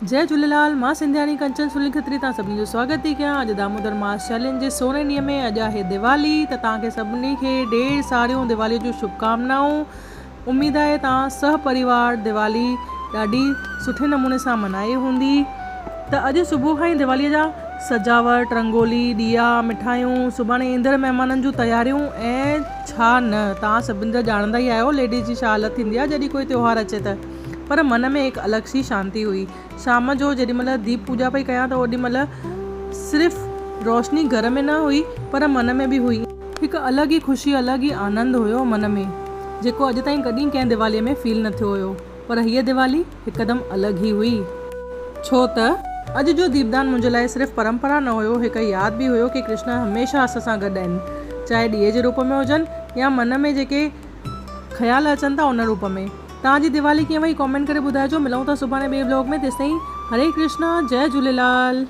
جئي جهوليلال مان سنڌياڻي ڪنچن سنيل کتري توهان سڀني جو سواگت ٿي ڪيان اڄ دامودر ماس چاليهن جي سورهين ڏينهن ۾ اڄ آهي ديوالي ته توهان کي سڀني کي ڍير ساريون ديوالي جون شڀڪامنائون اميد آهي توهان سه پريوار ديوالي ڏاڍي سٺي نموني سان منائي هوندي ته اڄ صبح کان ئي ديوالي جا سجاوٽ رنگولي ڏيئا مٺايون سڀاڻي ايندڙ مهمانن جون تياريون ۽ ڇا نه توهان سڀني جا ڄاڻندا ئي آهيو ليڊيز جي ڇا حالت ٿيندي آهي جڏهن ڪوئي تيوهار اچي ته پر من ۾ هڪ الڳ سي شانتي هئي. شام جو جيڏي مهل ديپ پوڄا پئي ڪيان ته اوڏي مهل صرف روشني گهر ۾ نه هئي پر من ۾ به هئي. هڪ الڳ ئي خوشي الڳ ئي آنند هيو من ۾ جيڪو اڄ تائين ڪڏهن ڪنهن ديواليء ۾ فيل نه ٿيو هيو پر هيء ديوالي هڪدم الڳ ئي هئي. ڇو ته اڄ جو ديپدان منهنجي لاء صرف پرمپرا نه هيو هڪ ياد به هيو ڪي ڪرشن هميشه اسان سان گڏ آهن چاهي ڏيئي جي روپ ۾ هجن يا من ۾ جيڪي خيال اچن ٿا ان روپ ۾. توهان جي ديوالي ڪيئن وئي ڪامينٽ ڪري ٻڌائجو ملون ٿا سڀاڻي ٻئي ولاگ ۾ تيستائين هري ڪرشنا جئي جهوليلال.